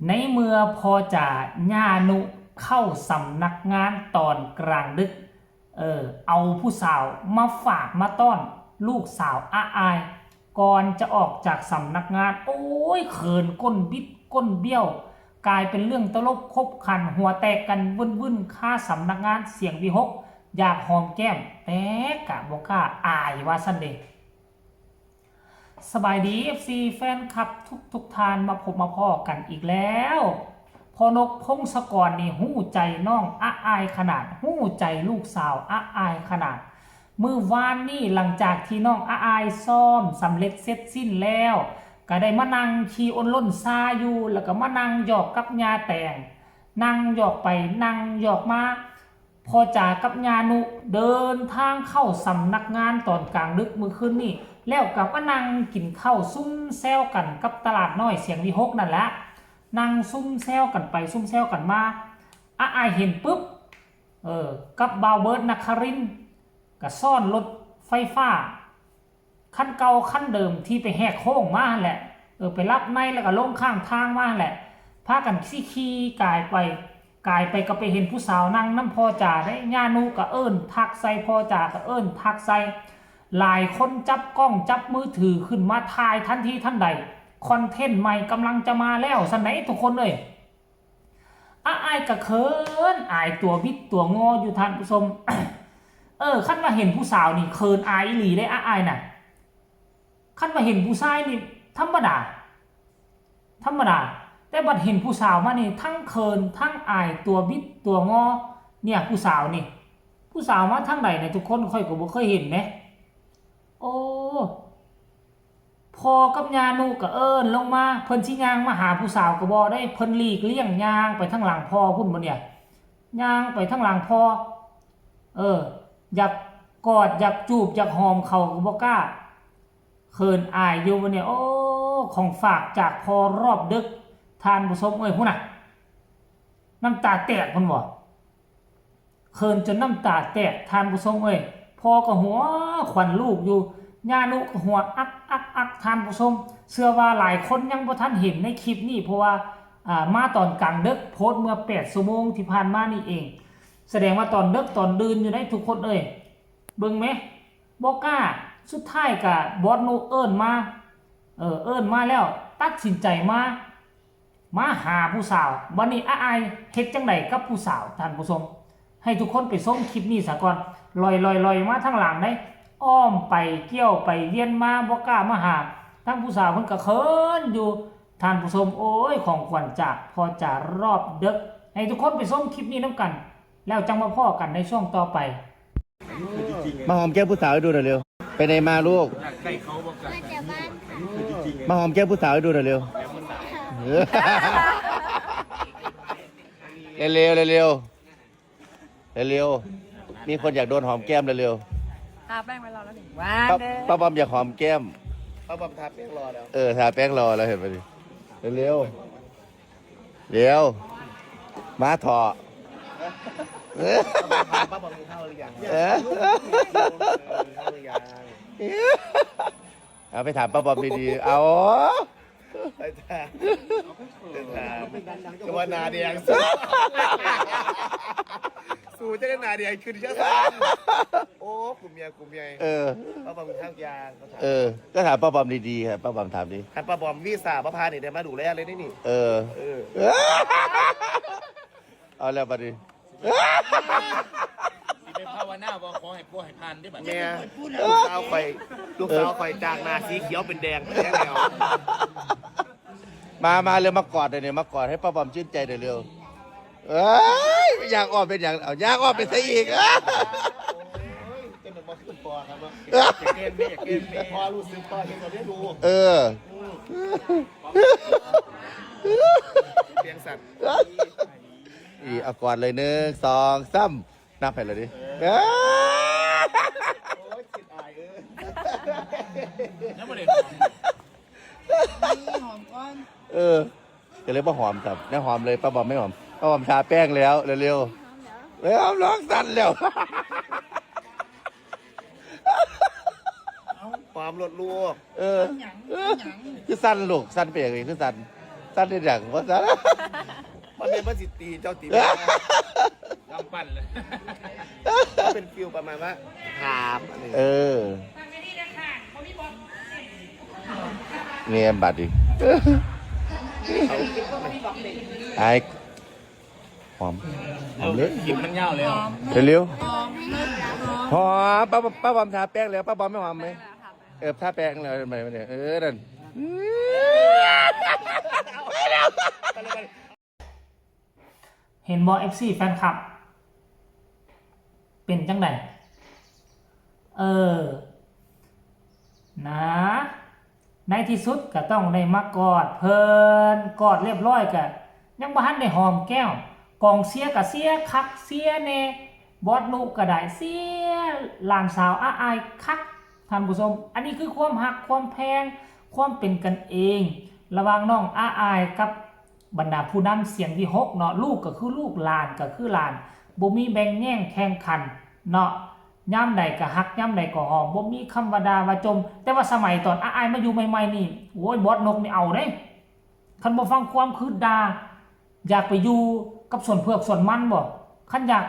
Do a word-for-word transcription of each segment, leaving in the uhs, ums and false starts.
ในเมื่อพ่อจ๋าย่านุเข้าสำนักงานตอนกลางดึก เออ เอาผู้สาวมาฝากมาต้อนลูกสาวอาอาย ก่อนจะออกจากสำนักงาน โอ้ย เขินก้นบิดก้นเบี้ยว กลายเป็นเรื่องตลกขบขันหัวแตกกันวุ่นๆ คาสำนักงานเสียงวิหก อยากหอมแก้ม แต่กะบ่กล้าอายว่าซั่นเด้ สบายดี เอฟซี แฟนคลับทุกๆ ท่าน มาพบมาพ้อกันอีกแล้ว พ่อนกพงศกรนี่ฮู้ใจน้องอาอายขนาด ฮู้ใจลูกสาวอาอายขนาด มื้อวานนี่หลังจากที่น้องอาอายซ้อมสำเร็จเสร็จสิ้นแล้ว ก็ได้มานั่งขี้อ้นล้นซาอยู่ แล้วก็มานั่งหยอกกับย่าแตง นั่งหยอกไปนั่งหยอกมา พ่อจ๋ากับย่านุเดินทางเข้าสำนักงานตอนกลางดึกมื้อคืนนี่ แล้วก็มานั่งกินข้าวซุ่มแซวกันกับตลาดน้อยเสียงวิหกนั่นแหละ นั่งซุ่มแซวกันไปซุ่มแซวกันมา อาอายเห็นปุ๊บ เออ กับบ่าวเบิร์ด นครินทร์ ก็ซ้อนรถไฟฟ้า คันเก่าคันเดิมที่ไปแหกโค้งมาหั่นแหละ เออ ไปลับในแล้วก็ลงข้างทางมาหั่นแหละ พากันขี่ๆ กายไป กายไปก็ไปเห็นผู้สาวนั่งนำพ่อจ๋าเด้ ย่านุก็เอิ้นทักใส่ พ่อจ๋าก็เอิ้นทักใส่ หลายคนจับกล้องจับมือถือขึ้นมาถ่ายทันทีทันใด คอนเทนต์ใหม่กำลังจะมาแล้วซั่นใดทุกคนเอ้ย อาอายก็เขินอายตัวบิดตัวงออยู่ท่านผู้ชม เออ คันว่าเห็นผู้สาวนี่เขินอายอีหลีเด้อาอายน่ะ คันว่าเห็นผู้ชายนี่ธรรมดา ธรรมดา แต่บัดเห็นผู้สาวมานี่ทั้งเขินทั้งอายตัวบิดตัวงอ เนี่ยผู้สาวนี่ ผู้สาวมาทางใดเนี่ยทุกคน ข้อยก็บ่เคยเห็นเด้ โอ้ พ่อกับย่านุก็เอิ้นลงมา เพิ่นสิย่างมาหาผู้สาวก็บ่ได้ เพิ่นหลีกเลี่ยงย่างไปทางหลังพ่อพุ้นบ่เนี่ย ย่างไปทางหลังพ่อ เออ อยากกอดอยากจูบอยากหอมเขาก็บ่กล้า เขินอายอยู่บ่เนี่ย โอ้ ของฝากจากพ่อรอบดึก ท่านผู้ชมเอ้ย พุ้นน่ะ น้ำตาแตกพุ้นบ่ เขินจนน้ำตาแตกท่านผู้ชมเอ้ย พ่อก็หัวขวัญลูกอยู่ ย่านุก็หัวอักอักอักท่านผู้ชม เชื่อว่าหลายคนยังบ่ทันเห็นในคลิปนี้ เพราะว่า อ่า มาตอนกลางดึก โพสต์เมื่อแปดชั่วโมงที่ผ่านมานี่เอง แสดงว่าตอนดึกตอนดื่นอยู่ได้ทุกคนเอ้ย เบิ่งแหม บ่กล้า สุดท้ายก็บอสนุเอิ้นมา เออ เอิ้นมาแล้ว ตัดสินใจมา มาหาผู้สาว บัดนี้อาอายเฮ็ดจั่งใดกับผู้สาว ท่านผู้ชม ให้ทุกคนไปชมคลิปนี้ซะก่อน ลอยๆๆ มาทางหลังเด้ อ้อมไปเกี้ยวไปเวียนมา บ่กล้ามาหา ทั้งผู้สาวเพิ่นก็เขินอยู่ ท่านผู้ชม โอ้ย ของขวัญจากพ่อจ๋ารอบดึก ให้ทุกคนไปชมคลิปนี้นำกัน แล้วจั่งมาพ้อกันในช่วงต่อไป มาหอมแก้มผู้สาวให้ดูหน่อยเร็ว ไปไหนมาลูก มาจากบ้านค่ะ มาหอมแก้มผู้สาวให้ดูหน่อยเร็ว เร็วเร็วเร็วเร็วเร็วๆมีคนอยากโดนหอมแก้มเร็ว ทาแป้งไว้รอแล้วหนึ่ง ๆป้าป้าบอมอยากหอมแก้ม ป้าบอมทาแป้งรอแล้ว เออทาแป้งรอแล้วเห็นไหมดิเร็วๆเร็วมาเถาะเออ ป้าบอมกินข้าวหรือยัง เออ กินข้าวหรือยัง เอาไปถามป้าบอมดีๆเอา ไปถามไปถามจะว่าหนาแดงสู้สู้จะได้หนาแดงขึ้นเยอะสันโอ้กลุ่มเมียกลุ่มเมีย เออ ป้าบอมกินข้าวยางเขาถาม เออ ก็ถามป้าบอมดีๆครับป้าบอมถามดี ถ้าป้าบอมวีซ่าป้าพานี่ได้มาดูแลเลยนี่นี่ เออ เออ เอาแล้วบัดนี้ สิไปภาวนาว่าขอให้พวกให้ผ่านได้บัด เมียลูกสาวคอยลูกสาวคอยจากหนาสีเขียวเป็นแดงแดงแล้ว มามาเร็วมากอดหน่อยเนี่ยมากอดให้ป้าบอมชื่นใจหน่อยเร็วเอ้ยอยากออกเป็นอย่างเอาอยากออกเป็นซะอีก จะเป็นบอสขึ้นปอครับว่า เกมนี้เกมนี้ พอรู้สึกพอเห็นเราได้รู้ เออ เสียงสั่น อีเอากอดเลยหนึ่งสองสามนับให้เลยดิเออ โอ้ยติดอายเออ แล้วมาเลย หอมก้อน เออก็เลยป้าหอมครับแม่หอมเลยป้าบอมไม่หอมป้าบอมทาแป้งแล้วเร็วๆไม่หอมร้องสั่นแล้ว ความรถลูก เออคือสั่นลูกสั่นไปอย่างนี้คือสั่น ตัดได้ดังว่าซะ มันเป็นมันสิตีเจ้าตี กำปั้นเลย มันเป็นฟิลประมาณว่าถามอะไร เออ เนี่ยบัดดิ เอา ไอ้หอมหอมเลย กินมันยาวเลย เร็วๆหอมป้าป้าบอมทาแป้งแล้วป้าบอมไม่หอมไหมเออทาแป้งแล้วไปไปเนี่ยเออนั่น เห็นบ่ เอฟซี แฟนคลับ เป็นจังได๋ เออ นะ ในที่สุดก็ต้องได้มากอดเพิ่น กอดเรียบร้อยก็ยังบ่ทันได้หอมแก้ม กองเชียร์ก็เชียร์คักเชียร์แน่ บอสนุก็ได้เชียร์หลานสาวอ้าอายคัก ท่านผู้ชม อันนี้คือความฮักความแพง ความเป็นกันเอง ระหว่างน้องอ้าอายกับบรรดาผู้นำเสียงวิหกเนาะ ลูกก็คือลูก หลานก็คือหลาน บ่มีแบ่งแยงแข่งขันเนาะ ยามใดก็ฮัก ยามใดก็หอม บ่มีคำว่าด่าว่าจ่ม แต่ว่าสมัยตอนอ้าอายมาอยู่ใหม่ๆนี่ โอ้ย บอสนกนี่เอาเด้ คันบ่ฟังความคือด่า อยากไปอยู่กับสวนเผือกสวนมันบ่ คันอยาก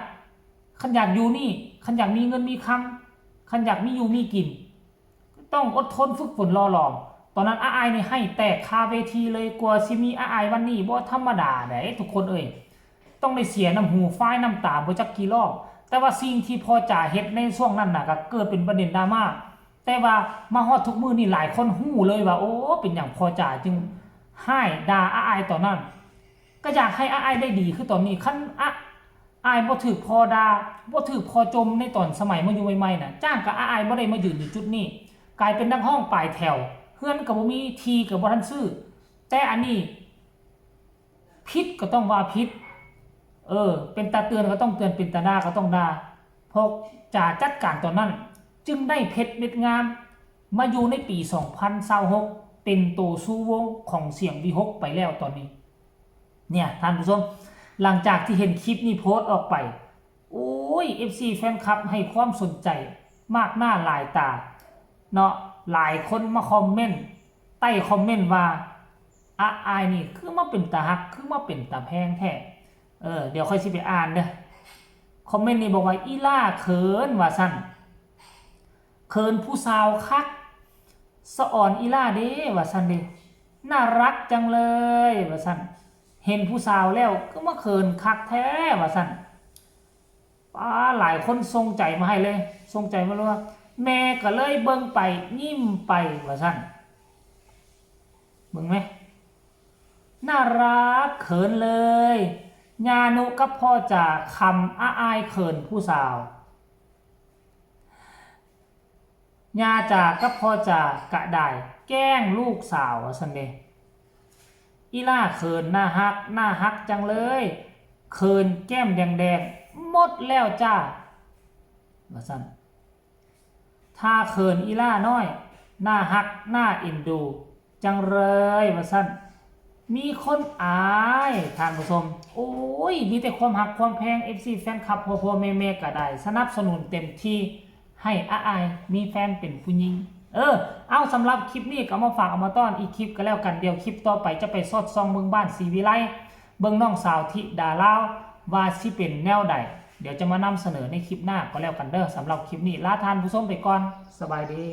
คันอยากอยู่นี่ คันอยากมีเงินมีคำ คันอยากมีอยู่มีกิน ต้องอดทนฝึกฝนหล่อหลอม ตอนนั้นอ้าอายนี่ไห้แตกคาเวทีเลย กว่าสิมีอ้าอายวันนี้บ่ธรรมดาเด้ทุกคนเอ้ย ต้องได้เสียน้ำหูฟ้ายน้ำตาบ่จักกี่รอบ แต่ว่าสิ่งที่พ่อจ๋าเฮ็ดในช่วงนั้นน่ะก็เกิดเป็นประเด็นดราม่า แต่ว่ามาฮอดทุกมื้อนี่หลายคนฮู้เลยว่า โอ้ เป็นหยังพ่อจ๋าจึงไห้ด่าอ้าอายตอนนั้น ก็อยากให้อ้าอายได้ดีคือตอนนี้ คันอ้าอายบ่ถืกพ่อด่า บ่ถืกพ่อจ่มในตอนสมัยมาอยู่ใหม่ๆน่ะ จ้างก็อ้าอายบ่ได้มายืนอยู่จุดนี้ กลายเป็นนักฮ้องปลายแถว เฮือนก็บ่มี ที่ก็บ่ทันซื้อ แต่อันนี้ ผิดก็ต้องว่าผิด เออ เป็นตาเตือนก็ต้องเตือน เป็นตาด่าก็ต้องด่า พ่อจ๋าจัดการตอนนั้น จึงได้เพชรเม็ดงาม มาอยู่ในปี สองพันซาวหก เป็นโตชูวงของเสียงวิหกไปแล้วตอนนี้ เนี่ยท่านผู้ชม หลังจากที่เห็นคลิปนี้โพสต์ออกไป โอ้ย เอฟซี แฟนคลับให้ความสนใจมากหน้าหลายตา เนาะ หลายคนมาคอมเมนต์ ใต้คอมเมนต์ว่า อ้าอายนี่คือมาเป็นตาฮัก คือมาเป็นตาแพงแท้ เออ เดี๋ยวค่อยสิไปอ่านเด้อ คอมเมนต์นี้บอกว่า อีหล่าเขิน ว่าซั่น เขินผู้สาวคัก สะออนอีหล่าเด้ ว่าซั่นเด้ น่ารักจังเลย ว่าซั่น เห็นผู้สาวแล้วก็มาเขินคักแท้ ว่าซั่น ป้า หลายคนส่งใจมาให้เลย ส่งใจมาเลยว่า แม่ก็เลยเบิ่งไปยิ้มไป ว่าซั่น เบิ่งไหม น่ารักเขินเลย ญานุกับพ่อจ๋าคำอ้าอายเขินผู้สาว ญาจ๋ากับพ่อจ๋ากะได้แกล้งลูกสาว ว่าซั่นเด้ อีหล่าเขิน น่าฮัก น่าฮักจังเลย เขินแก้มแดงๆ หมดแล้วจ้า ว่าซั่น ถ้าเขินอีหล่าน้อย น่าฮัก น่าเอ็นดู จังเลย ว่าซั่น มีคนอาย ท่านผู้ชม โอ้ย มีแต่ความฮักความแพง เอฟซี แฟนคลับ พ่อพ่อแม่แม่ก็ได้ สนับสนุนเต็มที่ ให้อ้าอายมีแฟนเป็นผู้หญิง เออ เอา สำหรับคลิปนี้ก็มาฝากเอามาต้อนอีกคลิปก็แล้วกัน เดี๋ยวคลิปต่อไปจะไปสอดส่องเบิ่งบ้านศรีวิไล เบิ่งน้องสาวธิดาลาว ว่าสิเป็นแนวใด เดี๋ยวจะมานำเสนอในคลิปหน้าก็แล้วกันเด้อ สำหรับคลิปนี้ลาท่านผู้ชมไปก่อน สบายดี